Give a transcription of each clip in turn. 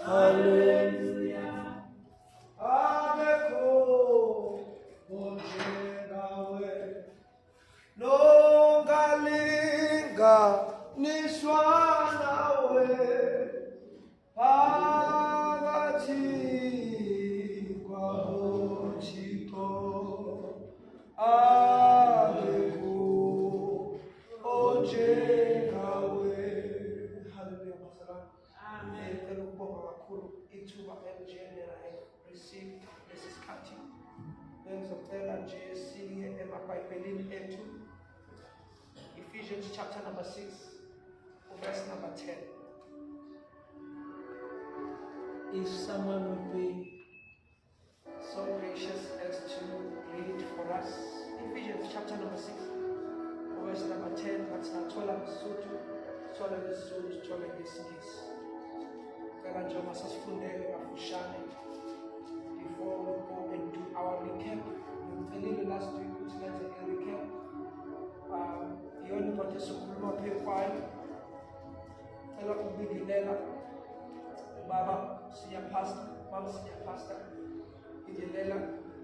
Haleluya. Akekho onjengawe, nongalinganiswa nawe phakathi kwaboThixo. Akekho onjengawe. Haleluya, bazalwane. Amen. Ngicela ukubonga kakhulu ithuba elinjena I received lesi sikhathi. Bengizocela nje siye emabhayibhelini ethu, Ephesians chapter number 6, verse number 10. If someone would be so gracious as to read for us Ephesians chapter number 6, verse number 10. Ngathi singathola ngeSotho, sithole ngesiZulu, sithole ngesiNgisi. Cela nje uma sesifundele kafushane before we go and do our recap. Ngicelile last week ukuthi lenze i-recap. Iyona into esikhuluma phezu kwayo. Cela ukubingelela ubaba senior pastor, mama senior pastor, bingelela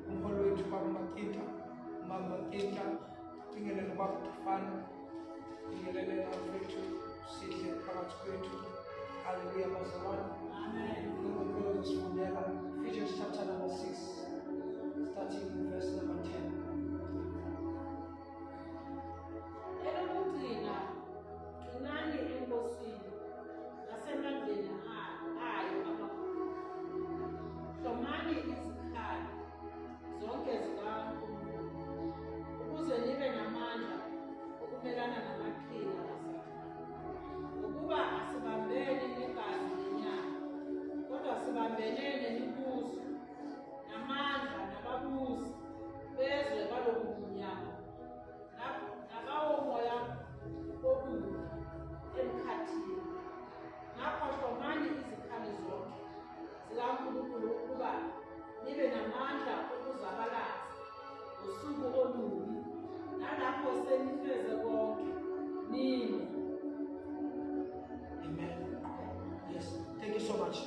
umholi wethu, baba Makinta, mama Makinta, bingelela ubaba Tufana, bingelele nafethu sihle phakathi kwethu. Haleluya, bazalwane. Amen. Ngicela uzosifundela Ephesians chapter number 6, starting in verse number 10. Elokugcina, qinani eNkosini nasemandleni ayo amakhulu. Hlomani izikhali zonke zikaNkulunkulu ukuze nibe namandla okumelana namaqhinga kaSathane. Ngokuba asibambene negazi nenyama, kodwa sibambene nemibuso, namandla, nababusi bezwe balobu bumnyama, nabawomoya obubi emkhathini. Ngakho hlomani izikhali zonke zikaNkulunkulu ukuba nibe namandla okuzabalaza ngosuku olubi, nalapho senifeze konke, nime. Amen. Yes, thank you so much.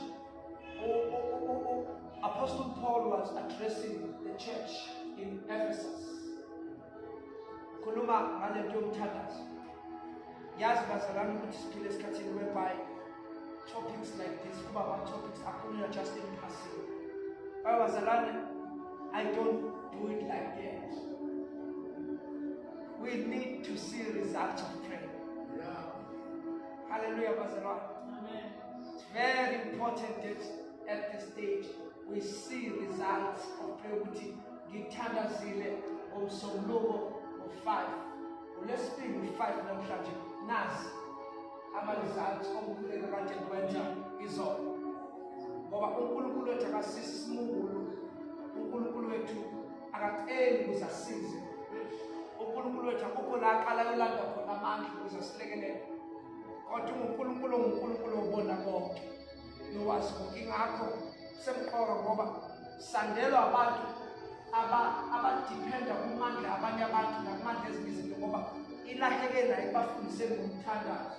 Oh. Apostle Paul was addressing the church in Ephesus. Khuluma ngalento yomthandazo. Yazi, bazalwane, ukuthi siphile esikhathini whereby topics like this kuba ama-topics akhulunywa just in passing. Bazalwane, I don't do it like that. We need to see results of prayer. Hallelujah, bazalwane. Amen. It's very important that at this stage we see results of prayer, ukuthi ngithandazile ngomsombuluko ngo-5, uLwesibili u-5, namhlanje nazi ama-results omkhuleko kade ngiwenza izolo, ngoba uNkulunkulu wethu akasisi isimungulu. UNkulunkulu wethu akaceli ukuze asize. UNkulunkulu wethu akukho la aqala yolanda khona amandla ukuze asilekelele, kodwa unguNkulunkulu, onguNkulunkulu obona konke nowazi konke. Ingakho semqoka, ngoba sandelwa abantu abadiphenda kumandla abanye abantu nakumandla ezinye izinto, ngoba ilahleke nayo ekubafundiseni ngomthandazo.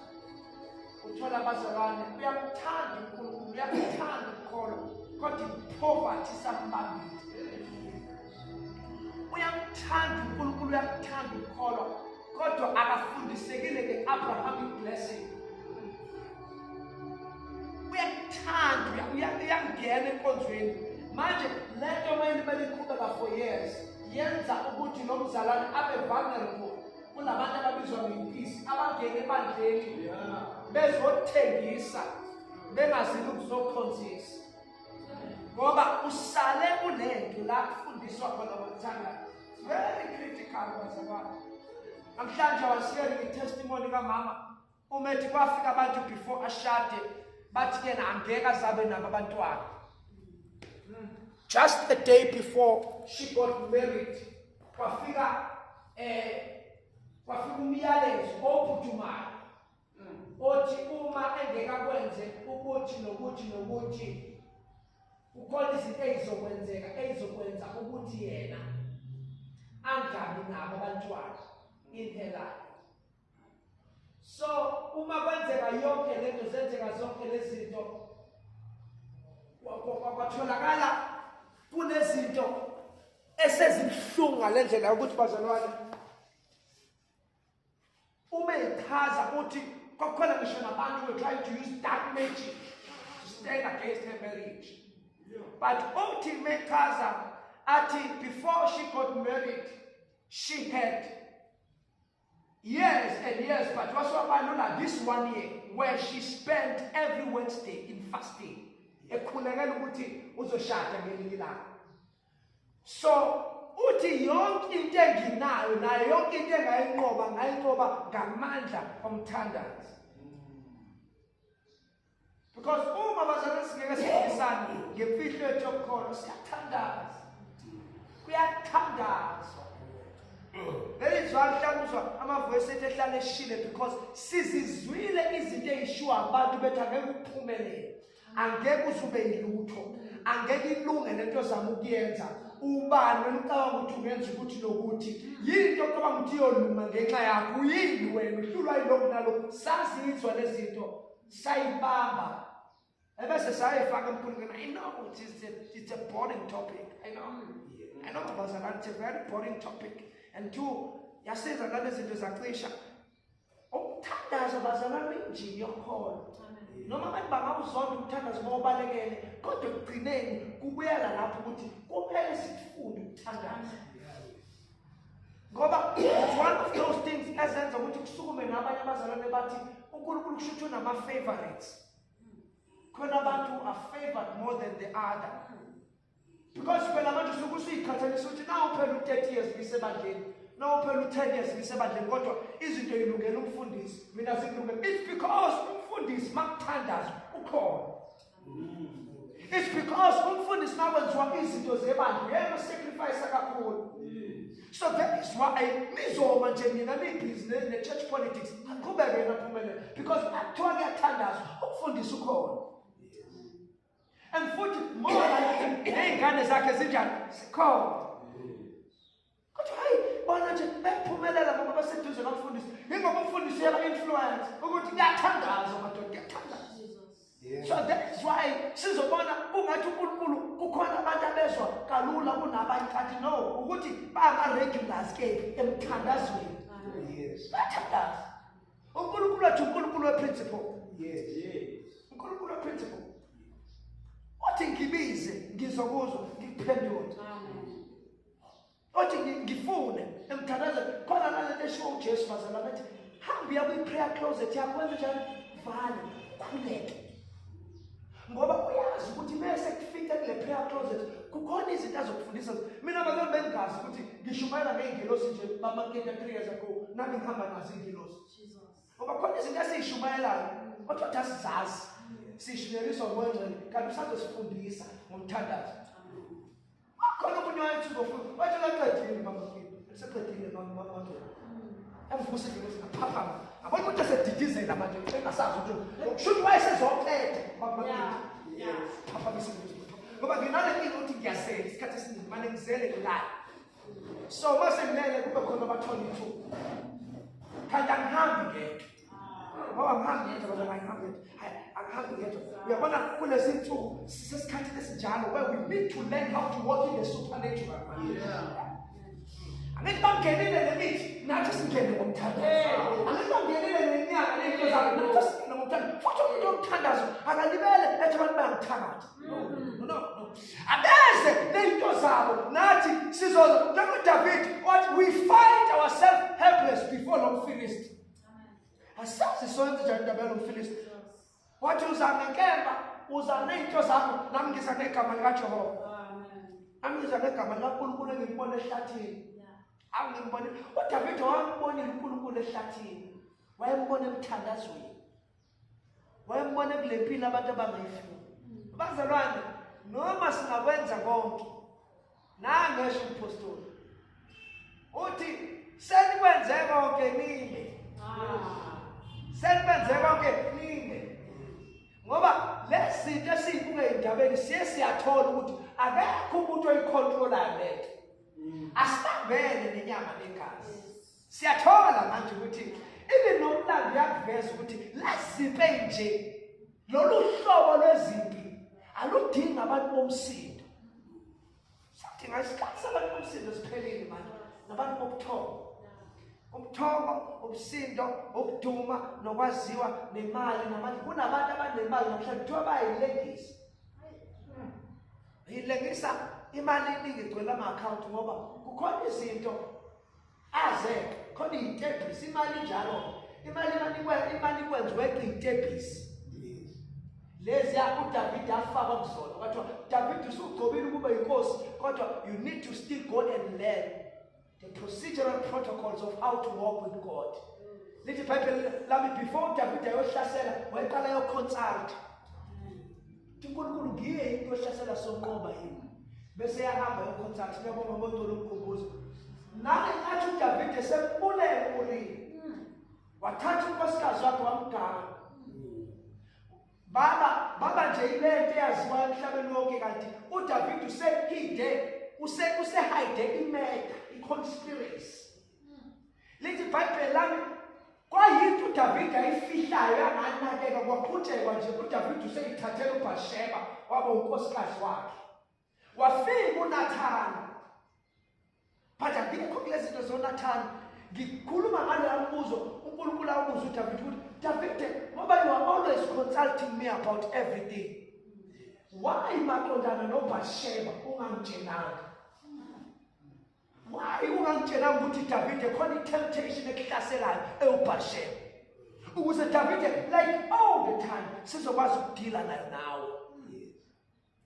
Uthola, abazalwane, uyamthanda uNkulunkulu, uyakuthanda ukukholwa, kodwa i-poverty isambambile. Uyamthanda uNkulunkulu, uyakuthanda ukukholwa, kodwa akafundisekile nge-Abrahamic blessing. Uyakuthanda, uyangena enkonzweni. Manje lento mayilibele iqhubeka for years, yenza ukuthi lo mzalwane abe vulnerable kunabantu ababizwa ngempisi, abangena ebandleni bezothengisa, bengazili ukuzokhonzisa, ngoba usale kulento la kufundiswa khona ngokuthandaza. It's very critical, bazalwane. Namhlanje I was hearing i-testimony kamama umethi kwafika abantu before ashade, bathi yena angeke azabe nabo abantwana. Just the day before she got married, kwafika umyalezo ophuthumayo othi uma engekakwenze ukuthi nokuthi nokuthi, kukhona izinto ezizokwenzeka ezizokwenza ukuthi yena angabi nabo abantwana in her life. So uma kwenzeka yonke lento, zenzeka zonke lezi zinto. Kwatholakala kunezinto esezibuhlungu ngale ndlela yokuthi bazalwane uma echaza uthi kwakukhona ngisho nabantu were trying to use dark magic to stand against her marriage. But uthi mechaza athi before she got married she had years and years, but wasewabalula this one year where she spent every Wednesday in fasting, ekhulekela ukuthi uzoshada ngelinye ilanga. So uthi yonke into enginayo nayo yonke into engayinqoba ngayinqoba ngamandla omthandazo. Because uma bazalwane singeke sifundisane ngemfihlo yethu yokukholwa, siyathandaza, kuyathandazwa. Leli zwa lihlala uzwa amavoice ethu ehlala eshile because sizizwile izinto ey'shiwo abantu bethi angeke uphumelele, angeke uze ube yilutho, angeke ilunge lento ozama ukuyenza. Ubani wena ucabanga ukuthi ungenza ukuthi nokuthi yini into ocabanga ukuthi iyolunga ngenxa yakho? Yini wena uhlulwa yilokhu nalokhu? Sazizwa lezi zinto, sayibamba ebese sayifaka emkhulekweni. I know it's a boring topic. I know, I know bazalwane, it's a very boring topic. And two, yasiza nalezi zinto zacisha umthandazo bazalwane, injini yokholo. Noma abantu bangawuzonda umthandazo bawubalekele, kodwa ekugcineni kubuyela lapho ukuthi kumele sikufunde ukuthandaza, ngoba it's one of those things ezenza ukuthi kusukume nabanye abazalwane bathi uNkulunkulu kusho ukuthi unama-favorites. Khona abantu are favored more than the other, because phela manje usuke usuyiqhathanisa ukuthi nawu phela u-30 years ngisebandleni, nawu phela u-10 years ngisebandleni, kodwa izinto yilungela umfundisi, mina zikulungela. It's because umfundisi makuthandaza ukhona. It's because umfundisi makwenziwa izinto zebandla uyena osacrifice kakhulu. So that is why nizoma nje nina nibhizi ne-church politics, aqhubeke yena aphumelele, because akuthiwa kuyathandazwa umfundisi ukhona. And futhi more like ney'ngane zakhe zinjani, zikhona. Kodwa hayi bona nje bephumelela ngoba baseduze nomfundisi, yingoba umfundisi uyaba-influence ukuthi kuyathandazwa madoda, kuyathandazwa. So that is why sizobona kungathi uNkulunkulu kukhona abantu abezwa kalula kunabanye, kanti no, ukuthi bama-regulars ke emthandazweni. Bathandaza. UNkulunkulu wethu uNkulunkulu we-principle. UNkulunkulu we-principle. Othi ngibize ngizokuzwa ngikuphendule. Othi ngifune emthandazweni. Khona nalento eshiwo uJesu bazalwane ethi hamba uya kwi-prayer closet yakho, wenze njani, vale, khuleke, ngoba uyazi ukuthi mese kufika kule prayer closet kukhona izinto azokufundisa. Mina bazalwane bengingazi ukuthi ngishumayela ngey'ngelosi nje bamaketa 3 years ago, nami ngihamba nazo iy'ngelosi, ngoba khona izinto esiyishumayelayo kodwa ukuthi asizazi, siyishuyeliswa ngumoya ongcwele, kanti usazosifundisa ngomthandazo. Khona omunye wayethi uzofuna, wathi laqedile mama, seqedile mama, emvusa ingelosi, ngaphaphama ngabona umuntu esedidizela manje engasazi ukuthi kusho ukuthi wayesezoqeda mama. Phaphamisa ingelosi, ngoba nginale nkinga ukuthi ngiyazela isikhathi esiningi, mane ngizele ngilale. So uma sengilele kube khona abathola ithuba, kanti angihambi ngedwa, ngoba angihambi ngedwa bazalwane, angihambi ngedwa. Hayi, angihambi ngedwa. Uyabona kulezi nsuku sisesikhathini esinjalo where we need to learn how to walk in the supernatural. Angithi bangenile nemithi, nathi singene ngomthandazo. Angithi bangenile nenyanga nento zabo, nathi singene ngomthandazo. Futhi umuntu omthandazo akalibele ethi abantu bayamthakatha. No, no, no. Abeze ney'nto zabo, nathi sizoza njengoDavid wathi we find ourselves helpless before lo mfilisti. Asazi sonke njani indaba yalo mfilisti. Wathi uza ngenkemba, uza ney'nto zakho, nami ngiza ngegama likaJehova, nami ngiza ngegama likaNkulunkulu engimbona ehlathini. Angimbone uDavid, wambonile uNkulunkulu ehlathini, wayembona emthandazweni, wayembona kule mpilo abantu abangayifuni. Bazalwane, noma singakwenza konke, nangesho umpostoli uthi senikwenze konke nime, senikwenze konke nime, ngoba lezi zinto esiyibuke ey'ndabeni siye siyathola ukuthi akekho umuntu oyikhontrolayo lento. Asibambene nenyama negazi. Siyathola manje ukuthi even nomlando uyakuveza ukuthi lezimpi nje, lolu hlobo lwezimpi. Aludingi abantu bomsindo. Sadinga isikhathi sabantu bomsindo siphelile manje, nabantu bobuthongo. Ubuthongo, umsindo, ukuduma nokwaziwa nemali namandla. Kunabantu abanemali namhlanje kuthiwa bayilengisa. Yilengisa imali eningi igcwele ama-akhawunti ngoba kukhona izinto aze khona iy'tebhisi imali injalo imali imali ikwenza weqe iy'tebhisi lezi uDavide afakwa kuzona kwathiwa David usugcobile ukuba inkosi kodwa you need to still go and learn the procedural protocols of how to walk with God. Lithi iBhayibheli lami before uDavide ayohlasela wayeqala ayoconsult. uNkulunkulu ngiye into ohlasela sonqoba yini. Bese yahamba ayoconsult ngiyabonga ngongcolo umkhumbuzo. Nangenkathi uDavide sembulele uUriya. Wathatha unkosikazi wakhe wamgana. Baba baba nje ilento eyaziwa emhlabeni wonke kanti uDavid usehide usehide imurder iconspiracy. Lithi iBhayibheli lami kwayinto uDavid ayifihlayo yanganakeka kwaqhutshekwa nje uDavid useyithathela uBathsheba waba unkosikazi wakhe. Wafika uNathani. But angikho kulezi zinto zoNathani. Ngikhuluma ngaloya mbuzo uNkulunkulu awubuza uDavid ukuthi David ngoba you are always consulting me about everything. Why maqondana noBathsheba ungangitshelanga? Why ungangitshelanga ukuthi David khona i-temptation ekuhlaselayo ewuBathsheba? Ukuze David like all the time sizokwazi ukudila nayo nawe.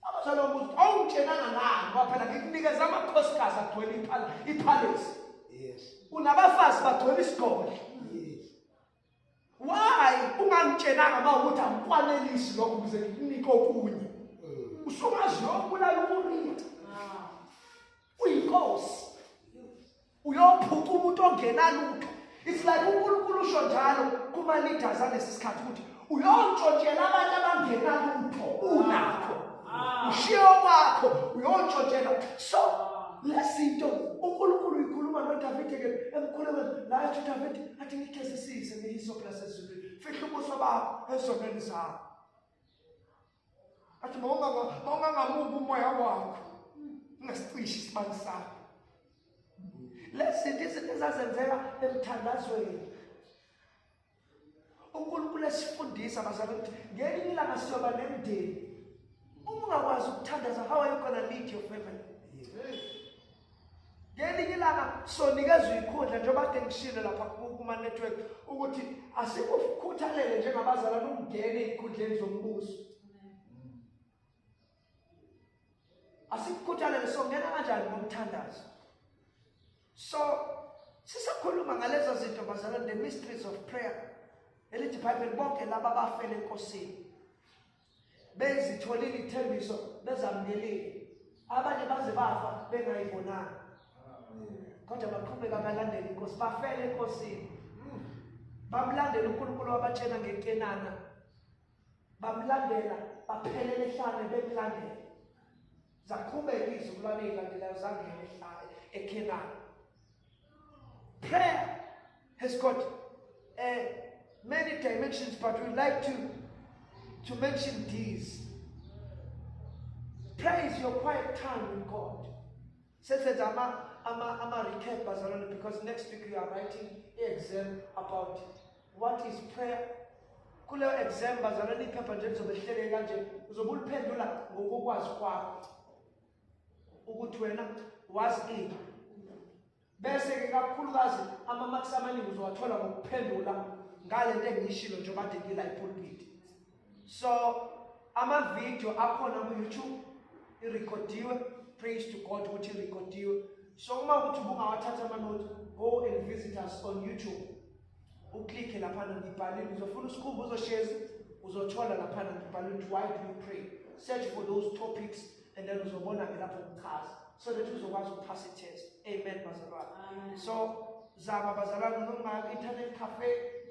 Abazali ukuthi awungitshelanga ngani ngoba phela ngikunikeza amakhosikazi agcwele ipalace. Yes. Unabafazi bagcwele isigodlo. Yes. Why ungangitshelanga uma ukuthi angikwanelisi lokho ukuze ngikunike okunye? Usungazi yobulala uMuriya. Uyinkosi. Uyophuca umuntu ongenalutho. It's like uNkulunkulu usho njalo kuma leaders alesi sikhathi ukuthi uyontshontshela abantu abangenalutho unakho. Ushiye okwakho uyontshontshela. So lezinto uNkulunkulu uyikhuluma noDavide ke emkhulekweni la ethi uDavide athi ngigezisise ngehisophi lasezulwini fihla ubuso bakho ezonweni zakho. Athi mawungangamuki umoya wakho ungasicishe isibani sakho. Lezi zinto izinto ezazenzeka emthandazweni. uNkulunkulu esifundisa bazalwane ukuthi ngelinye ilanga siyoba nemndeni. Uma ungakwazi ukuthandaza, how are you gonna lead your family? Ngelinye ilanga sonikezwa ikhundla njengoba kade ngishilo lapha kuma-network ukuthi asikukhuthalele njengabazalwane ukungena ey'khundleni zombuso. Asikukhuthalele songena kanjani ngomthandazo? So sisakhuluma ngalezo zinto bazalwane, the mysteries of prayer. Elithi iBhayibheli bonke laba abafele enkosini bezitholile ithembiso bezamukelile, abanye baze bafa bengayibonanga kodwa baqhubeka balandela inkosi, bafele enkosini, bamlandela uNkulunkulu wabatshela ngeKenana, bamlandela baphelela ehlane bemlandela. Zaqhubeka izizukulwane ey'landelayo zangena ehlane eKenana. Prayer has got many dimensions, but we'd like to mention these. Prayer is your quiet time with God. Sesenza ama recap bazalwane, because next week you are writing an exam about what is prayer. Kuleyo exam bazalwane iphepha nje lizobe lihleleke kanje, uzobe uliphendula ngokokwazi kwakho ukuthi wena wazi ini. Bese ke kakhulukazi ama-marks amaningi uzowathola ngokuphendula ngale nto engiyishilo njengoba kade ngila ipulpit. So ama-video akhona ku-YouTube irekhodiwe, praise to God ukuthi irekhodiwe. So uma ukuthi ubungawathatha ama-notes, go and visit us on YouTube, uklikhe laphana ngibhalile, uzofuna uSikhumbuzo Shezi, uzothola laphana ngibhalile ukuthi why do you pray. Search for those topics and then uzobona-ke lapho kuchaza so that uzokwazi ukuphasa i-test. Amen bazalwane. So zama bazalwane noma ungaya ku-internet cafe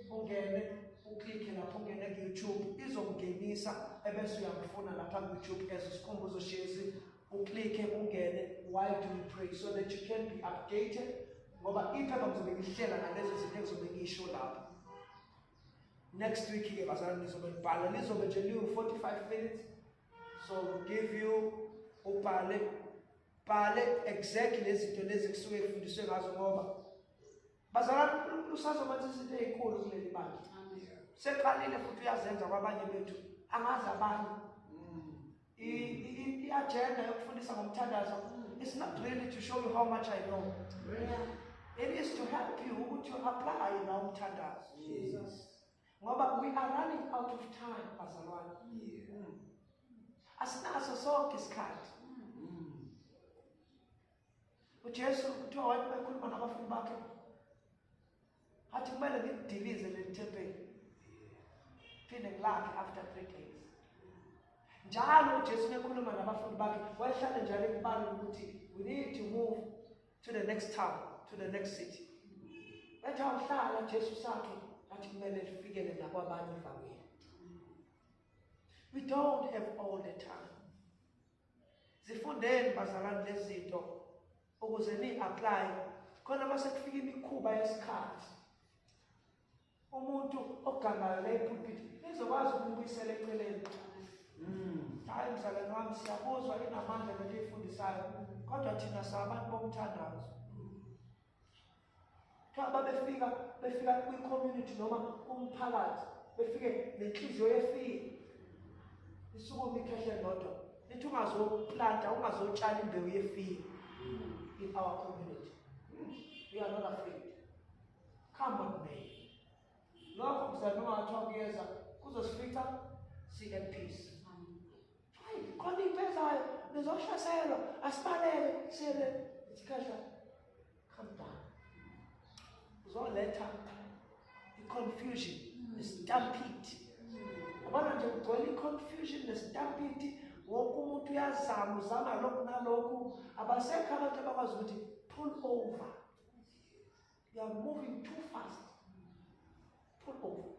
ungene uklikhe lapho ungene ku-YouTube, izokungenisa ebese uyamfuna lapha ku-YouTube as uSikhumbuzo Shezi, uklikhe ungene why do you pray so that you can be updated, ngoba iphepha ngizobe ngihlela ngalezo zinto engizobe ngisho lapho. Next week ke bazalwane nizobe nibhala, lizobe nje liwu 45 minutes. So we'll give you ubhale bhale exactly lezi zinto lezi kusuke kufundiswe ngazo, ngoba bazalwane, uNkulunkulu usazokwenza izinto ey'nkulu kuleli bandla. Seqalile futhi uyazenza kwabanye bethu, angazi abanye. I-agenda yokufundisa ngomthandazo is not really to show you how much I know. It is to help you ukuthi you apply na umthandazo, ngoba we are running out of time, bazalwane. Asinaso sonke isikhathi. UJesu kuthiwa wathi bekhuluma nabafundi bakhe, athi kumele ngidilize leli thempeli, phinde ngilakhe after 3 days. Njalo uJesu bekhuluma nabafundi bakhe, wayehlale njalo ekubalula ukuthi we need to move to the next town, to the next city. Bethi awuhlala Jesu sakhe, athi kumele lifikele nakwabanye ivangeli. We don't have all the time. Zifundeni, bazalwane, lezi zinto ukuze ni-apply khona mase kufika imikhuba yesikhathi. Umuntu ogangayo la epulpit nizokwazi ukumbuyisela eceleni. Hayi mzalwane wami, siyabuzwa, inamandla lento eyifundisayo, kodwa thina sabantu bomthandazo. Kuthiwa babefika, befika kwi-community noma kumphakathi, befike nenhliziyo yefile, isukume ikhehle lodwa lithi ungazoplanta, ungazotshala imbewu yefile in our community. We are not afraid, come on may. Lokho mzalwane, noma ngathiwa kuyeza, kuzosifica si at peace. Hayi, khona into ezayo, nizohlaselwa, asibaleke siyele isikhahla. Calm down. Uzoletha i-confusion ne-stampede. Yabona nje, kugcwele i-confusion ne-stampede. Wonke umuntu uyazama, uzama lokhu nalokhu. Abasekho abantu abakwazi ukuthi pull over, you are moving too fast, pull over.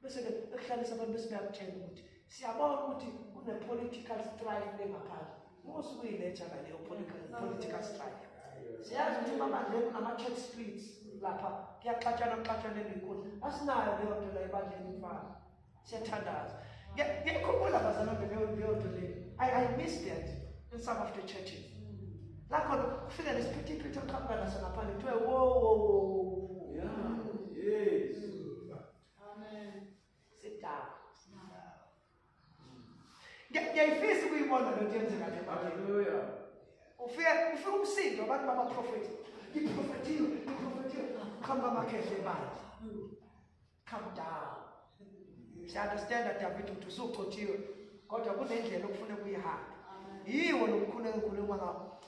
Bese-ke ekuhlalisa abantu, bese beyakutshela ukuthi siyabona ukuthi kune-political strife lengaphandle. Musa ukuyiletha ngaleyo political strife. Siyazi ukuthi emabandleni kunama-church splits lapha, kuyaxatshana, kuxatshanelwa inkundla. Asinayo leyo nto la ebandleni, mfana. Siyathandaza. Ngiyakhumbula, bazalwane, leyo nto leyo. I miss that in some of the churches la khona kufike nesiphithiphithi oqhamuka naso ngaphandle, kuthiwe wo wo wo wo. Sit down. Ngiyayifisa ukuyibona lento yenzeka le ebandleni. Hallelujah. Ufike umsindo, abantu babaprofethi, ngiprofethiwe, ngiprofethiwe, qhamuka amakhehle ebandla. Calm down. Siya-understanda, David, ukuthi usugcothiwe, kodwa kunendlela okufuneka uyihambe. Yiwo lo mkhuleko engikhuluma ngawo.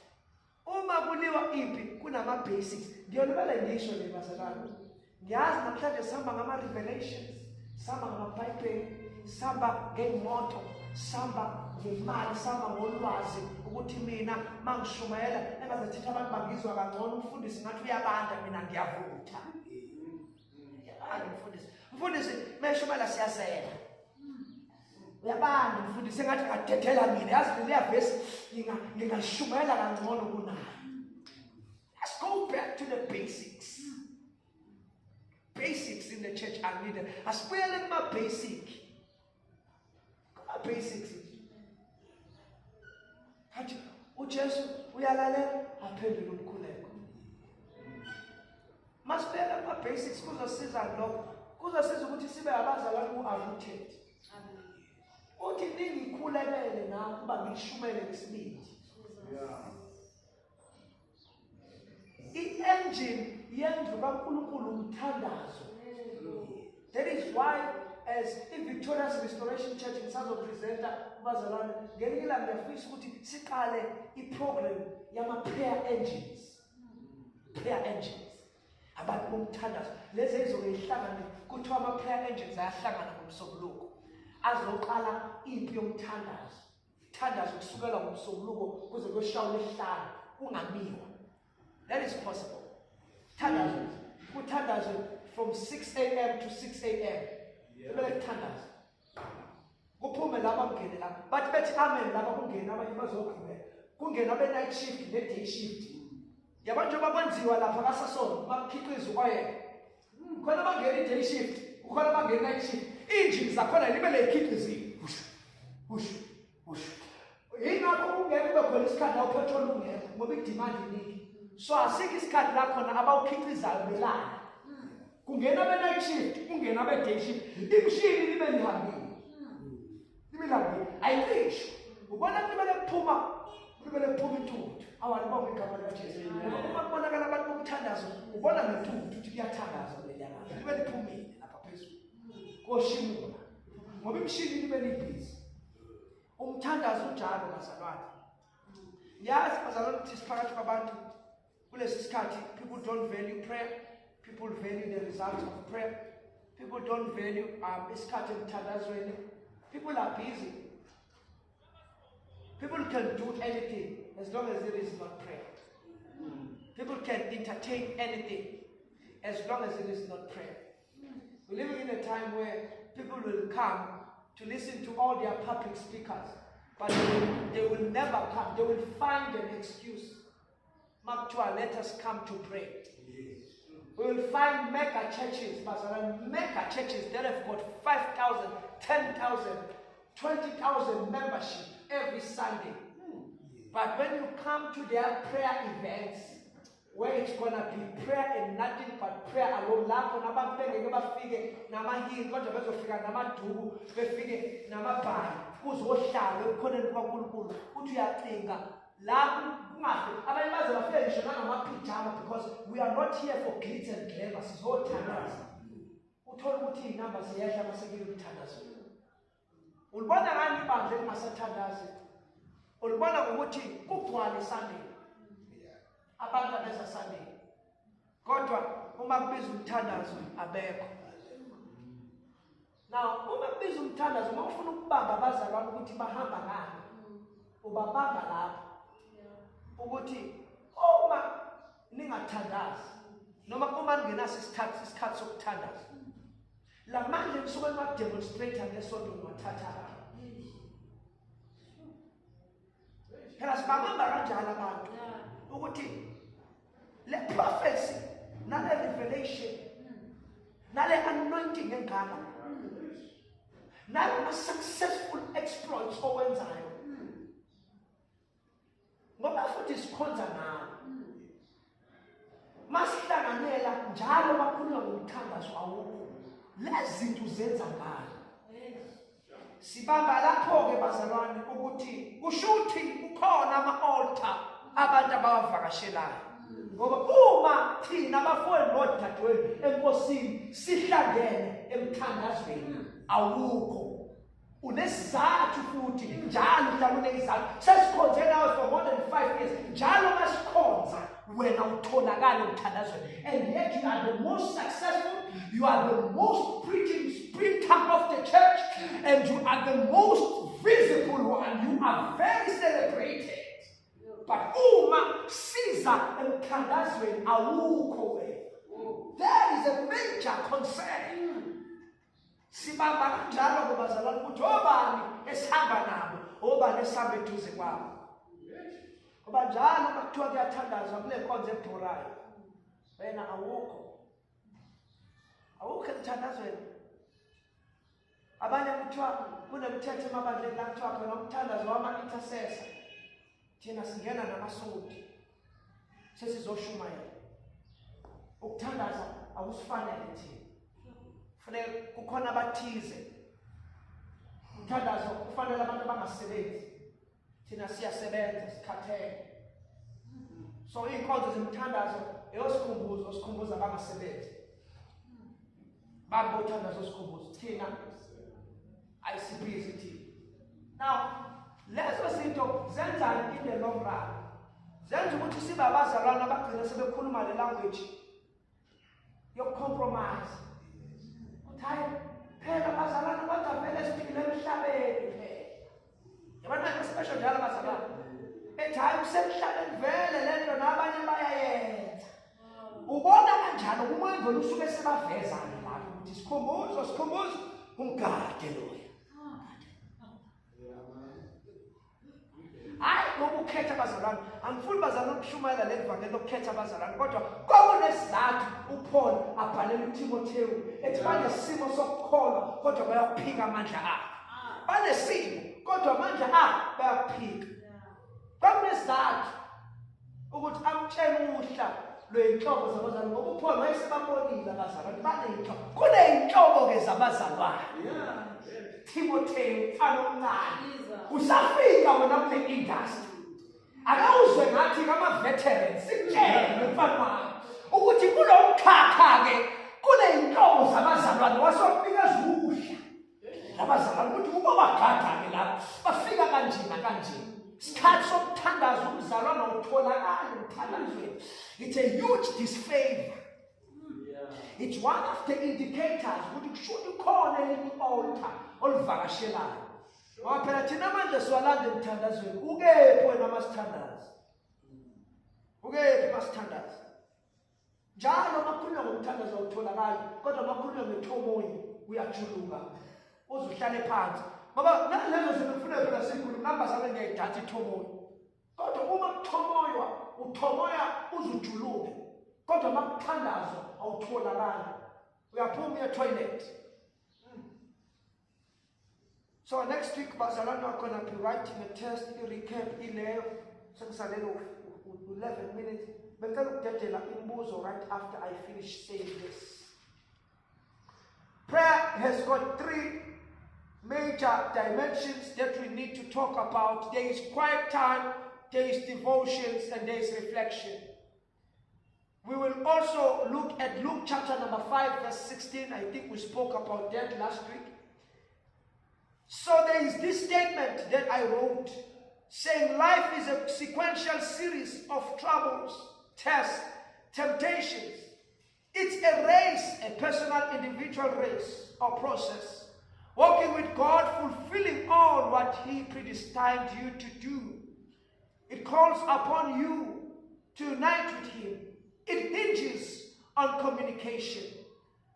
Uma kuliwa impi kunama-basics. Ngiyolibele ngisho le, bazalwane. Ngiyazi namhlanje sihamba ngama-revelations, sihamba ngamabhayibheli, sihamba ngey'moto, sihamba ngemali, sihamba ngolwazi, ukuthi mina uma ngishumayela engazethithi abantu bangizwa kangcono, umfundisi ngathi uyabanda, mina ngiyavutha. Uyabanda umfundisi, umfundisi meshumayela siyasela. Uyabanda umfundisi, engathi angadedela mina. Yazi leliya vesi ngingashumayela kangcono kunayo. Let's go back to the basics. Basics in the church are needed. Asibuyele kuma-basic, kuma-basics. Athi uJesu uyalalela, aphendule umkhuleko. Masibuyele kuma-basics, kuzosiza lokho, kuzosiza ukuthi sibe abazalwane who-are rooted. Uthi ningikhulekele nami ukuba ngishumele ngesibindi. I-engine yendlu kaNkulunkulu umthandazo. That is why as i-Victorious Restoration Church ngisazopresenta kubazalwane ngelinye ilanga, ngiyafisa ukuthi siqale i-program yama-prayer engines, prayer engines, abantu bomthandazo. Lezi ezizoke ihlangane, kuthiwa ama-prayer engines ayahlangana ngomsombuluko, azoqala impi yomthandazo, thandazo kusukela ngomsombuluko kuze kuyoshawa lesihlanu, kungamiwa. That is possible. Thandazo, kuthandazwe from 6 a.m. to 6 a.m. Kumele kuthandazwe, kuphume laba, kungene la, bathi bethi amen laba, kungene abanye bazogqibela, kungene abe-night shift ne-day shift. Yabo, njengoba kwenziwa lapha kaSasol makukhiqiza ukwayela, khona bangena i-day shift, kukhona bangena i-night shift. Iy'njini zakhona libe ley'khiqizile, hushu hushu. upetrol ungekho ngoba idemand iningi. So asikho isikhathi la khona abawukhiqizayo belala. Kungena be-night shift, kungena be-day shift, imishini libe lihambile, libe lihambile, ayicishwa. Ubona kulibele kuphuma, kulibele kuphuma intuthu. Awalibonga igama likaJesu, ngoba uma kubonakala abantu bomthandazo ubona ngentuthu ukuthi kuyathandazwa kuleliya bandla, libe liphumile lapha phezulu koshimula, ngoba imishini libe libhizi. Umthandazo unjalo bazalwane. Ngiyazi bazalwane ukuthi siphakathi kwabantu kulesi sikhathi, people don't value prayer, people value the results of prayer, people don't value isikhathi emthandazweni. People are busy, people can do anything as long as it is not prayer. People can entertain anything as long as it is not prayer. We're living in a time where people will come to listen to all their public speakers, but they will never come. They will find an excuse. Makuthiwa, let us come to pray. We will find mega churches, bazalwane, mega churches that have got 5,000, 10,000, 20,000 membership every Sunday. But when you come to their prayer events, where it's gonna be prayer and nothing but prayer alone, lapho nabantu bengeke bafike namahili, kodwa bezofika namaduku, befike namabhayi, kuzohlala ebukhoneni bukaNkulunkulu. Uthi uyacinga la kungafi abanye baze bafike ngisho nangamapijama, because we are not here for glitz and glamour, sizothandaza. Uthole ukuthi iy'namba ziyehla masekile umthandazo. Ulibona ngani ibandla elingasathandazi? Ulibona ngokuthi kugcwale Sunday, abantu abeza Sunday, kodwa uma kubiza umthandazo abekho. Now uma kubiza umthandazo, uma ufuna ukubamba abazalwane ukuthi bahamba ngani, ubabamba lapho ukuthi uma ningathandazi noma uma ningenaso isikhathi sokuthandaza, la mandla enisuke niwademonstrate ngesonto niwathatha. Phela sibabamba kanjalo abantu ukuthi le prophecy nale revelation nale anointing engaka nalama successful exploits owenzayo, ngoba futhi sikhonza nawe, masihlanganela njalo bakhulunywa ngomthandazo, awukho. Lezi zinto uzenza ngalo, sibamba lapho-ke bazalwane ukuthi kusho ukuthi kukhona ama-altar abantu abawavakashelayo, ngoba uma thina abafowenu nodadewenu enkosini sihlangene emthandazweni awukho. Unesizathu futhi njalo uhlala unezizathu. Sesikhonze nawe for more than 5 years, njalo masikhonza wena utholakala emthandazweni, and yet you are the most successful, you are the most preaching sprinter of the church, and you are the most visible one, you are very celebrated, but uma siza emthandazweni awukho wena. There is a major concern. Sibamba kanjalo ke bazalwane ukuthi obani esihamba nabo, obani esihamba eduze kwabo, ngoba njalo uma kuthiwa kuyathandazwa kule nkonzo ebhorayo wena awukho, awukho emthandazweni. Abanye kuthiwa kunemithetho emabandleni la kuthiwa khona umthandazo wama-intercessor, thina singena namasudi sesizoshumayela. Ukuthandaza akusifanele thina, kufanele kukhona abathize. Umthandazo kufanele abantu abangasebenzi, thina siyasebenza, sikhathele. So iy'nkonzo zemthandazo eyosikhumbuzo, sikhumbuza abangasebenzi babo uthandazo, sikhumbuzo thina ayisibhizi thina. Now lezo zinto zenzani in the long run? Zenza ukuthi sibe abazalwane abagcina sebekhuluma le language yokucompromise, uthi hayi phela bazalwane, kodwa vele siphile emhlabeni phela. Yabona, special njalo bazalwane ethi hayi kusemhlabeni vele lento, nabanye bayayenza. Ubona kanjalo umoya ongcwele usuke sebaveza-ke lapho ukuthi sikhumbuzo, sikhumbuzo, umgade loya. Hayi ngoba ukhetha abazalwane, angifuni bazalwane ukushumayela leli vangeli lokukhetha abazalwane, kodwa kwakunesizathu uPaul abhalela uTimothewu ethi banesimo sokukholwa kodwa bayakuphika amandla abo. Banesimo kodwa amandla abo bayakuphika. Kwakunesizathu ukuthi amtshele uhla lwey'nhlobo zabazalwane ngoba uPaul wayesebabonile abazalwane baney'nhlobo. Kuney'nhlobo-ke zabazalwane. Timotheyu mfana omncane usafika wena kule industry. Akawuzwe ngathi kama-veterans sikutshele mfana wami ukuthi kulo mkhakha-ke kuney'nhlobo zabazalwane wasokunikeza uhla. Labazalwane ukuthi ubabagada-ke lapho bafika kanje nakanje. Isikhathi sokuthandaza umzalwane awutholakali emthandazweni. It's a huge disfavor. It's one of the indicators ukuthi kusho ukuthi khona elinye i-altar olivakashelayo. Ngoba phela thina manje siwalanda emthandazweni. Ukephi wena masithandaza? Ukephi masithandaza? Njalo makhulunywa ngomthandazo awutholakali, kodwa makhulunywa ngethomoyi uyajuluka. Uze uhlale phansi. Ngoba nalezo zinto kufuneka phela sikhulu namba sabe ngiyayidatha ithomoyi. Kodwa uma kuthomoywa, uthomoya uze ujuluke. Kodwa makuthandazwa awutholakali. Uyaphuma uya toilet. So next week bazalwane are gonna be writing a test, i-recap ileyo sengisalele u-11 minutes. Bengicela ukudedela imibuzo right after I finish saying this. Prayer has got three major dimensions that we need to talk about. There is quiet time, there is devotions, and there is reflection. We will also look at Luke chapter number 5, verse 16. I think we spoke about that last week. So there is this statement that I wrote saying life is a sequential series of troubles, tests, temptations. It's a race, a personal individual race or process. Walking with God, fulfilling all what He predestined you to do. It calls upon you to unite with Him. It hinges on communication.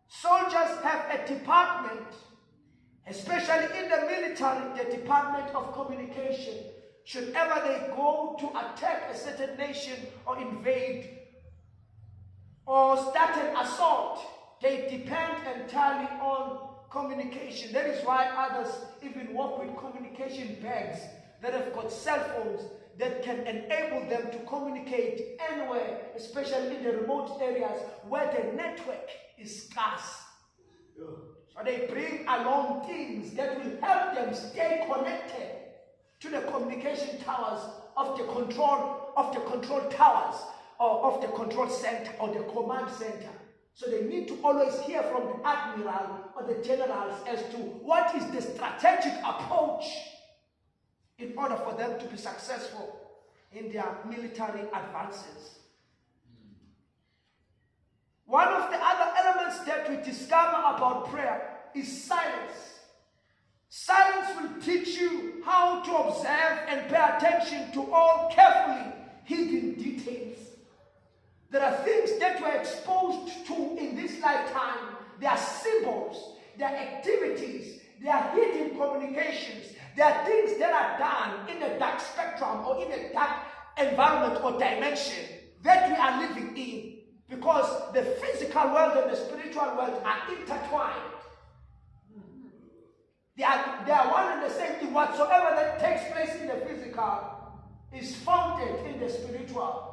Soldiers have a department, especially in the military, the Department of Communication. Should ever they go to attack a certain nation or invade or start an assault, they depend entirely on communication. That is why others even work with communication bags that have got cell phones that can enable them to communicate anywhere, especially in the remote areas where the network is scarce. So they bring along things that will help them stay connected to the communication towers of the control towers or of the control center or the command center. So they need to always hear from the admiral or the generals as to what is the strategic approach in order for them to be successful in their military advances. One of the other elements that we discover about prayer is silence. Silence will teach you how to observe and pay attention to all carefully hidden details. There are things that we're exposed to in this lifetime. There are symbols, there are activities, there are hidden communications, there are things that are done in the dark spectrum or in a dark environment or dimension that we are living in, because the physical world and the spiritual world are intertwined. They are one and the same thing. Whatsoever that takes place in the physical is founded in the spiritual.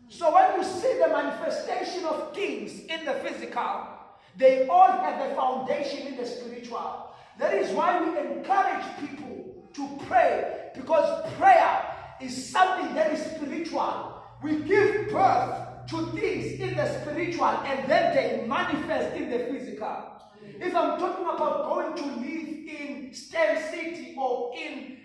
So when you see the manifestation of things in the physical, they all have a foundation in the spiritual. That is why we encourage people to pray, because prayer is something that is spiritual. We give birth to things in the spiritual and then they manifest in the physical. If I'm talking about going to live in Stan City or in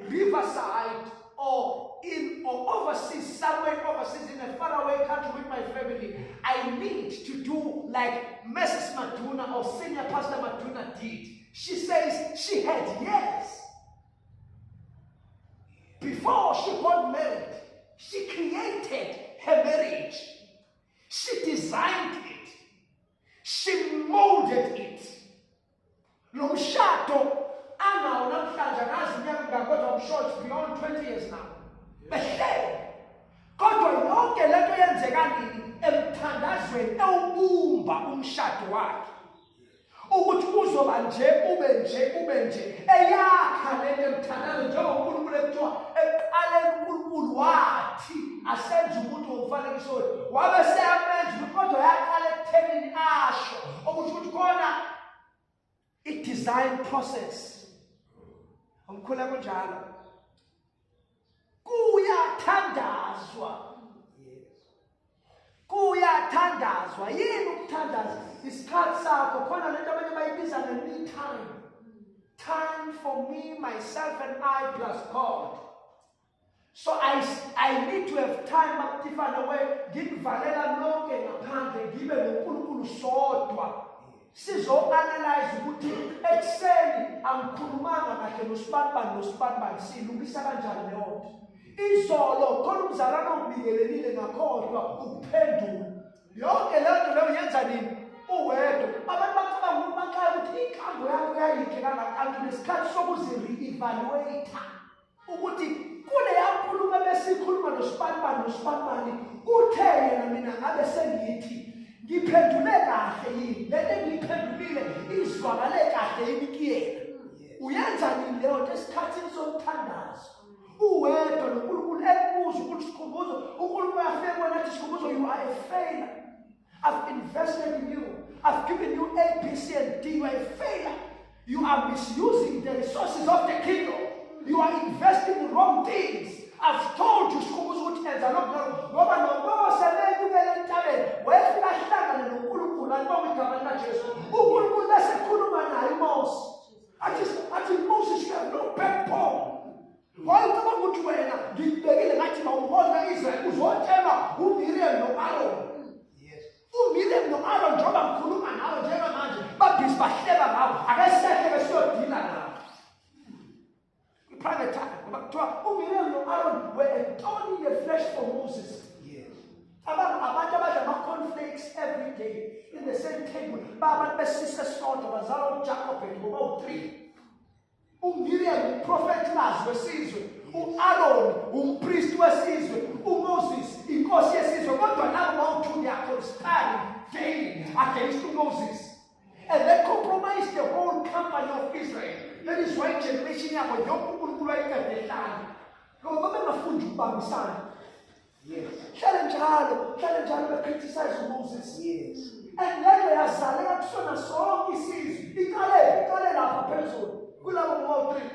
Riverside or in or overseas, somewhere overseas in a faraway country with my family, I need to do like Mrs. Maduna or Senior Pastor Maduna did. She says she had years. Before she got married, she created her marriage. She designed it. She molded it. Lo mshado anawo namhlanje angazi iminyaka emingaki, kodwa I'm sure it's beyond 20 years now. Behlele. Kodwa yonke lento yenzeka nini? Emthandazweni ewubumba umshado wakhe. Ukuthi uzoba nje, ube nje, ube nje. Eyakha lento emthandazweni njengoba uNkulunkulu ekuthiwa eqaleni uNkulunkulu Wathi asenze umuntu ngomfanekiso wethu, wabe seyamenza umuntu, kodwa yaqala ekuthenini asho okusho ukuthi khona i-design process. Umkhuleko njalo kuyathandazwa. Kuyathandazwa. Yini ukuthandaza? Isikhathi sakho. Khona lento abanye bayibiza nge-me time, time for me, myself and I plus God. So I need to have time akutifane way nginivalela nonke ngaphandle, ngibe noNkulunkulu sodwa, sizo-analyze ukuthi ekuseni angikhulumanga kahle nosibanibani nosibanibani, siyilungisa kanjani leyo nto. Izolo khona umzalwane ongibingelelile, ngakhohlwa ukuphendula. Yonke leyo nto leyo yenza nini? Uwedwa. Abantu bacabanga ukuthi baxaya ukuthi inkambo yakho yayinhle kangaka, kanti nesikhathi sokuzi-re-evaluate ukuthi kuleya nkulumo ebesiyikhuluma nosibanibani nosibanibani, uthe yena, mina ngabe sengithi ngiphendule kahle yini? Lento engiyiphendulile izwakale kahle yini kuyena? Uyenza nini leyo nto? Esikhathini somthandazo, uwedwa noNkulunkulu, ekubuza ukuthi, "Sikhumbuzo," uNkulunkulu uyafika kuwena athi, "Sikhumbuzo, you are a failure. I've invested in you. I've given you A, B, C and D. You are a failure. You are misusing the resources of the kingdom. You are investing in wrong things. I've told you, Sikhumbuzo, ukuthi enza lokhu nalokhu." Ngoba noMose menyukele entabeni, wayefika ahlangane noNkulunkulu. Alibonga igama likaJesu. UNkulunkulu bese ekhuluma naye uMose, athi, "Moses, you have no backbone. Wayecabanga ukuthi wena ngikubekile ngathi mawumholi ka-Israyeli, uzotshelwa uMiriam no-Aaron. UMiriam no-Aaron, njengoba ngikhuluma nawe njengamanje, babhizi bahleba ngawo. Ake sehle ke siyodila nawo i-private time." Ngoba kuthiwa uMiriam no-Aaron were a thorn in the flesh for Moses. Abantu abadla ama-cornflakes every day in the same table, babantu besise esisodwa, bazalwa uJacob ngoba u-three. UMiriam umprofetikazi wesizwe, u-Aaron umpristi wesizwe, uMoses inkosi yesizwe, kodwa labo bawu-two, they are conspiring daily against uMoses and they compromised the whole company of Israel. That is why generation yabo yonke uNkulunkulu wayiqede ehlane, ngoba babengafundi ukubambisana. Hlale njalo, hlale njalo be-criticize uMoses. And leyo yazaleka kusona sonke isizwe. Iqale lapha phezulu kulabo ngo-three.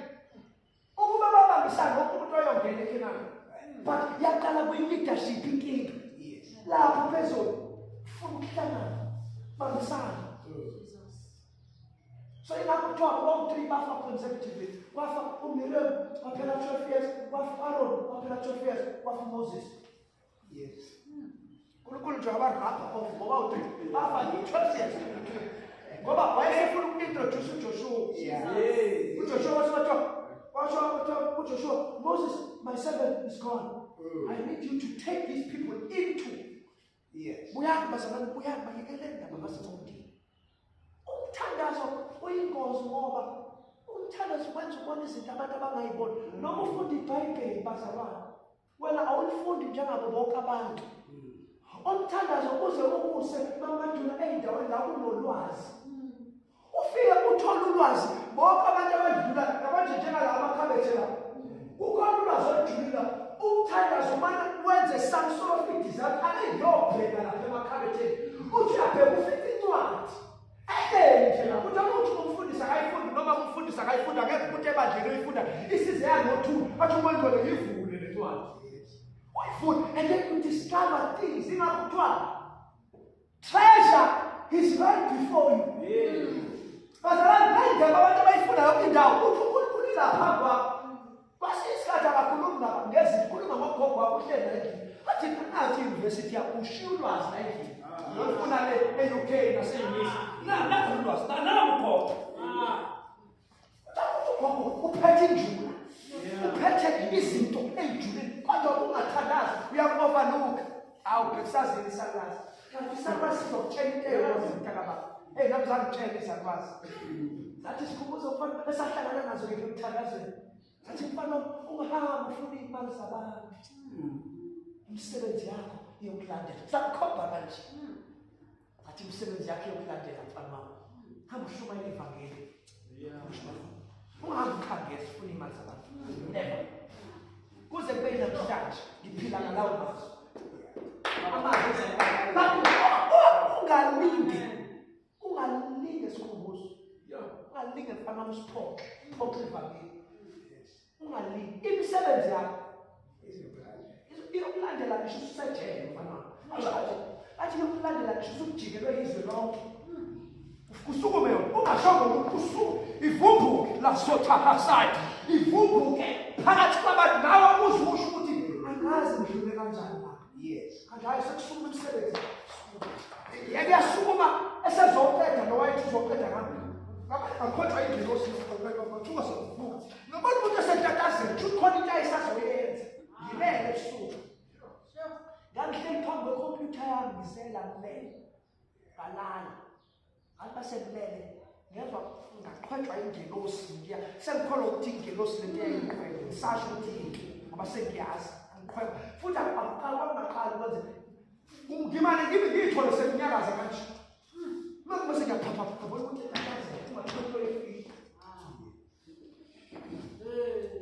Ukuba babambisana, wonke umuntu wayongena eKhenani, but yaqala kwi-leadership inkinga. Lapha phezulu funa ukuhlangana, bambisana. So ingakho kuthiwa bowu-three bafa consecutively. Kwafa uMiriam, waphela 12 years, kwafa Aaron, waphela 12 years, kwafa uMoses. UNkulunkulu nje wabarapha off ngoba u-three bafa nge-12 years, ngoba wayesefuna uku-introduce uJoshua. UJoshua washo, washo kwathiwa uJoshua, "Moses, my servant is gone. I need you to take these people into Buyani bazalwane, buyani, bayekeleni ndaba basencodini. Umthandazo uyingozi, ngoba umthandazo wenza ubona izinto abantu abangayiboni. Noma ufunda iBhayibheli, bazalwane, wena awulifundi njengabo bonke abantu. Umthandazo uze ukuse mamaduna ey'ndaweni la kunolwazi, ufike uthole ulwazi bonke abantu abadlula yabanje, njengala amakhabethe la, kukhona ulwazi olujulile. Umthandazo umane wenze some sort of i-design, ake ngiyobheka lapha emakhabetheni. Uthi uyabheka, ufice incwadi ehleli nje lapho, uthi ukuthi umfundisi akayifundi, noma umfundisi akayifundi, akekho umuntu ebandleni oyifunda, isize yanothuka, athi umangcwele, "Ngivule le ncwadi." Uyifunda and then you discover things. Ingakho kuthiwa treasure is right before you. Bazalwane, le ndaba abantu abayifunda yonke indawo, uthi uNkulunkulu ilapha kwakho. Kwesinye isikhathi akakhulumi ngezinto, khuluma ngogogo wakho uhleli la endlini, athi, "Nathi i-university yakho, ushiya ulwazi la endlini, lolufuna le e-UK nase-US. Nakho ulwazi, nangu ugogo." Ugogo uphethe injula, uphethe izinto ey'julile, kodwa ungathandazi uyaku-overlook. Awu, bhekusazini isalukazi, kanti isalukazi sizokutshela into eyodwa, mntakababa. Eyi, nami zangitshela izalukazi, zathi, "Sikhumbuzo, mfana," esahlangana nazo ngiphi emthandazweni, sathi, "Mfana, ungahamba ufuna iy'mali zabantu, imisebenzi yakho iyokulandela." Sakukhomba kanje, athi, "Imisebenzi yakho iyokulandela, mfana wami. Hamba ushumayela ivangeli, ungahambi ukhangeza ufuna iy'mali zabantu, never." Kuze kube namhlanje ngiphila ngalawo mazwi. Amazwi ungalinge, ungalinge sikhumbuzo, ungalinge mfana wami usiphoxe, phoxe ivangeli. Ungalinge imisebenzi yakho iyokulandela ngisho usejele mfana wami. Athi iyokulandela ngisho usujikelwe izwe lonke. Kusukume ungashongo ukuthi usuku ivumbuke lasothahasayi ivumbuke phakathi kwabantu nawe uzusho ukuthi angazi ngidlule kanjani la. Yes. Kanti hayi sekusukuma imisebenzi. Yeke yasukuma esezoqeda lo wayethi uzoqeda ngami. Ngakhonjwa ingelosi ngathuka sekuvuka. Ngabona umuntu esetatazela kusho khona into ayisazoyenza. Ngilele ebusuku. Ngangihleli phambi kwekhompyutha yami ngisela ngilele. Ngalala. Ngathi basekulele ngezwa ngaqhwetshwa ingelosi ngiya sengikholwa ukuthi ingelosi lento yayiqhwetshwa ngisasho ukuthi yini ngoba sengiyazi angiqhwetshwa futhi akuqali kwakungaqali kwenze ngimane ngibe ngiyithole sekunyakaza kanje manje bese ngiyaphapha ngabona ukuthi ngiyakaza ungathola into efika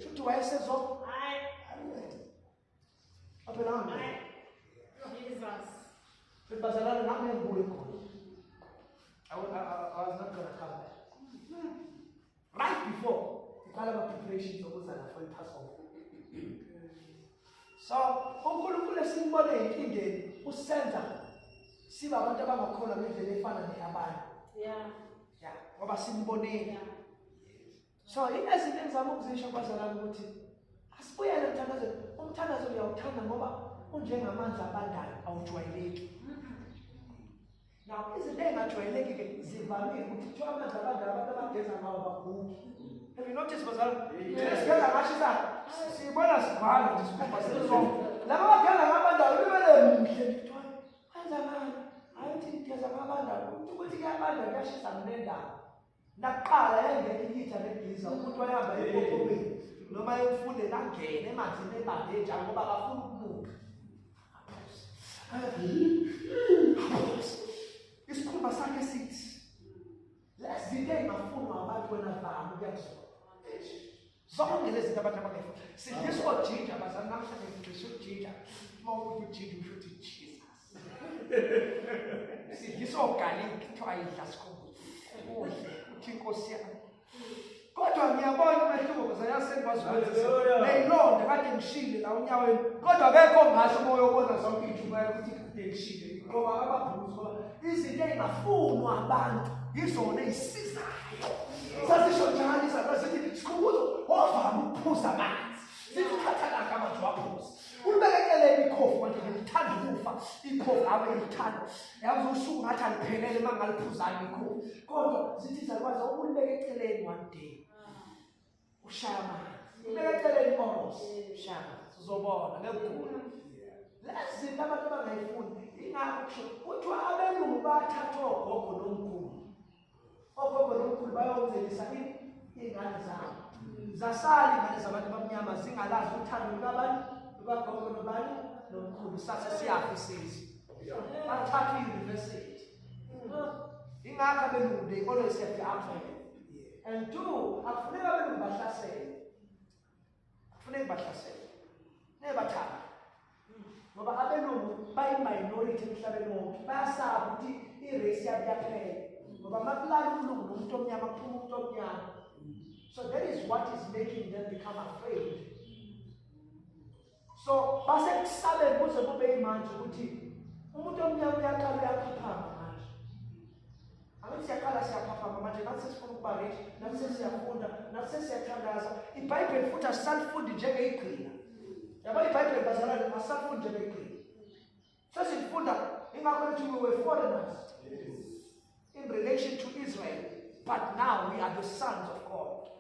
shuthi wayesezo aphelanga. Jesus. Bazalwane nami ngibuye khona. I was not gonna come back. Right before ngiqala ama-preparations okuza lapho i-Passover. So uNkulunkulu esimbone enkingeni usenza siba abantu abangakholwa ngendlela efana neyabanye. Yeah. Yeah, ngoba simbonile. Yeah. So izinto engizama ukuzisho bazalwane ukuthi asibuyele emthandazweni. Umthandazo uyawuthanda ngoba unjengamanzi abandayo, awujwayeleki. Now izinto ey'ngajwayeleki-ke zivamile ukuthi kuthiwa amanzi abandayo abantu abageza ngawo bagugi. Have you noticed bazalwane? Thina sigeza ngashisa sibona sivala nje sikhumba sesonke. Laba abageza ngabandayo libele muhle kuthiwa wenza ngani? Hayi uthi ngigeza ngabandayo. Ukuthi kuyabanda kuyashisa nginendaba. Nakuqala yayingekho ihitha negiza umuntu wayehamba empophomeni noma emfuleni angene emanzini ebande njalo ngoba akafuni ukunuka. Isikhumba sakhe sithi lezi zinto ey'ngafunwa abantu wena vama ukuya kuzona. Zonke lezi zinto abantu abangayifuni. Sidliswa ojinja bazali namhlanje sidliswa ujinja. Uma udla ujinja usho ukuthi Jesus. Sidliswa ogarlic kuthiwa idla sikhumbuzo. Udle uthi inkosi yami. Kodwa ngiyabona umehluko bazali sengikwazi ukwenza. Neyilonda kade ngishile la unyaweni. Kodwa akekho ongasho uma uyobona zonke iy'ntshumayelo ukuthi kade ngishile. Ngoba ababhuzi ngoba izinto ey'ngafunwa abantu yizona ey'sizayo. Sasisho njalo izalwa sithi sikhumbuzo wavama ukuphuza amanzi. Sithi uthatha kanga amanzi waphuza. Ulibekekeleni ikhofu manje ngilithanda ukufa ikhofu ave ngilithanda. Yazi usuku ngathi aliphelele uma ngaliphuzanga ikhofu. Kodwa sithi izalukwazi ukulibeka eceleni one day. Ushaya amanzi. Ubeka eceleni oros. Ushaya amanzi. Uzobona ngekugula. Lezi zinto abantu abangayifuni ingakho kusho kuthiwa abelungu bathatha ogogo nomkhulu. Ogogo nomkhulu bayonzelisa iy'ngane zabo. Zasala iy'ngane zabantu abamnyama zingalazi uthando lukabani lukagogo nobani nomkhulu sase siyafa isizwe. Bathatha i-university. Ingakho abelungu they always have the upper hand. And two, akufuneki abelungu bahlasele. Akufuneki bahlasele. Ngeke bathande. Ngoba abelungu bayi-minority emhlabeni wonke. Bayasaba ukuthi i-race yabo iyaphela. Ngoba makulala umlungu nomuntu omnyama kuphuma umuntu omnyama. So that is what is making them become afraid. So basekusabeni kuze kube yimanje ukuthi umuntu omnyama uyaqala uyaphaphama manje. Angithi siyaqala siyaphaphama manje nathi sesifuna ukuba rich, nathi sesiyafunda, nathi sesiyathandaza. IBhayibheli futhi asisalifundi njengeyigqila. Yabo iBhayibheli bazalwane asisalifundi njengeyigqila. Sesilifunda ingakho lithi we were foreigners in relation to Israel, but now we are the sons of God.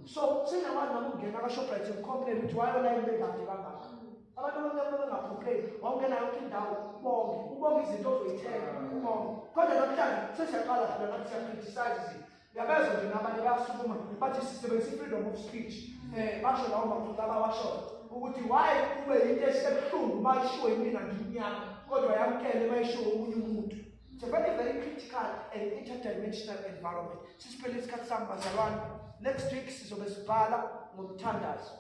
So singakwazi noma ukungena ka-Shoprite ngicomplain ukuthi why olayini bebade kangaka. Abantu abamnyama bengacomplain, wawungena yonke indawo ubonge, ubonge izinto ozoyithenga, ubonge. Kodwa namhlanje sesiyaqala phela nathi siya-criticize izinto. Uyabezwa nje nabanye bayasukuma bathi sisebenzisa i-freedom of speech. Basho lawo maphutha abawashoyo ukuthi why kube yinto esebuhlungu uma ishiwo yimina ngimnyama kodwa yamkele uma ishiwo omunye umuntu. It's a very, very critical and interdimensional environment. Sisiphele isikhathi sami bazalwane. Next week sizobe sibhala ngomthandazo.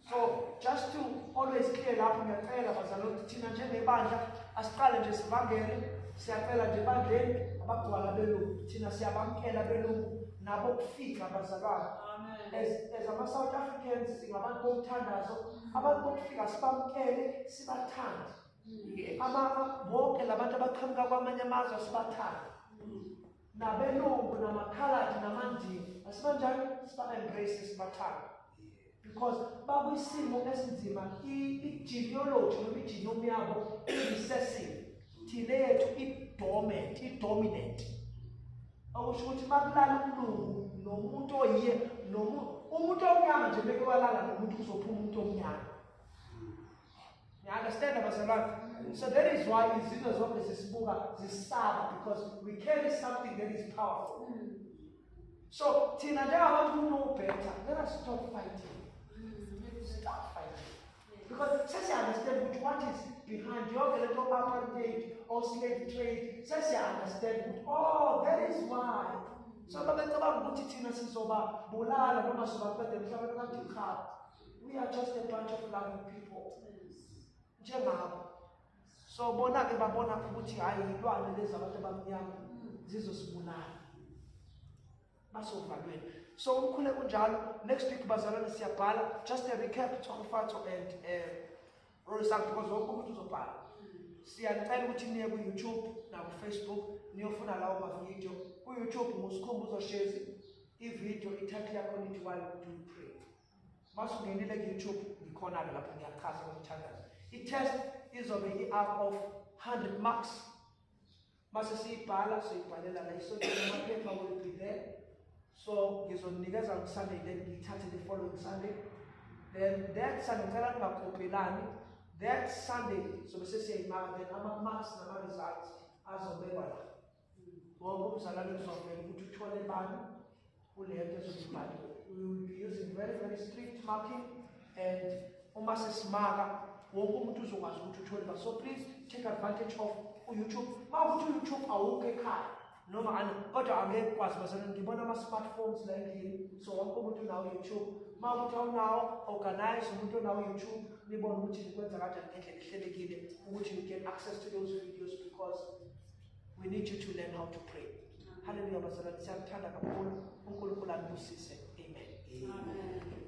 So just to always clear lapho, ngiyacela bazalwane ukuthi thina njengebandla asiqale nje sivangele. Siyacela nje ebandleni, abagcwala belungu, thina siyabamkela belungu nabo kufika bazalwane. As ama-South Africans, singabantu bomthandazo. Abantu bokufika sibamkele, sibathande. Bonke labantu abaqhamuka kwamanye amazwe sibathande, nabelungu namakhaladi namandiya, asibanjani, siba-embrace, sibathande, because bakwisimo esinzima. I-genealogy noma i-genome yabo i-recessive, thina yethu i-dormant, i-dominant, okusho ukuthi makulala umlungu nomuntu oyiye umuntu omnyama nje, beke walala nomuntu, kuzophuma umuntu omnyama. You understand, abazalwane? So that is why izizwe zonke zisibuka zisaba, because we carry something that is powerful. So thina njengabantu who know better, let us stop fighting. Stop fighting, because sesiya-understand ukuthi what is behind yonke lento, apartheid or slave trade. Sesiya-understand ukuthi, oh, that is why. So babecabanga ukuthi thina sizobabulala noma sizobaqeda emhlabeni, kanti cha, we are just a bunch of loving people njengabo. So bona-ke babona ukuthi hhayi, yilwane lezi abantu abamnyama, zizosibulala, basovalweni. So umkhuleko kunjalo. Next week bazalwane siyabhala. Just a recap, Tshegofatso and Rorisang, because wonke umuntu uzobhala. Siyacela ukuthi niye ku-YouTube naku-Facebook niyofuna lawo mavidiyo. Ku-YouTube nguSikhumbuzo Shezi, ividiyo i-title yakhona ithi "Why Do You Pray". Masungenile ku-YouTube, ngikhona-ke lapho, ngiyachaza ngomthandazo. I-test izobe i-out of 100 marks. Mase siyibhala, siyibhalela la esontweni. Amaphepha will be there, so ngizonikeza ngo-Sunday, then ngiyithathe the following Sunday. Then that Sunday, ngicela ningakopelani. That Sunday sobe sesiyayimaka, then ama-marks nama-results azobekwa la. Wonke umzalwane kuzovela ukuthi uthole bani kule nto ezobe ibhaliwe. We will be using very very strict marking, and uma sesimaka, wonke umuntu uzokwazi ukuthi uthole ba. So please take advantage of u-YouTube. Uma ukuthi u-YouTube awukho ekhaya noma ana, kodwa angeke kwazi bazalwane, ngibona ama-smartphones la endlini, so wonke umuntu unawo u-YouTube. Uma ukuthi awunawo, organize umuntu onawo u-YouTube, nibone ukuthi nikwenza kanjani ngendlela ehlelekile ukuthi you get access to those videos, because we need you to learn how to pray. Haleluya bazalwane, siyakuthanda kakhulu. UNkulunkulu anibusise. Amen. Amen.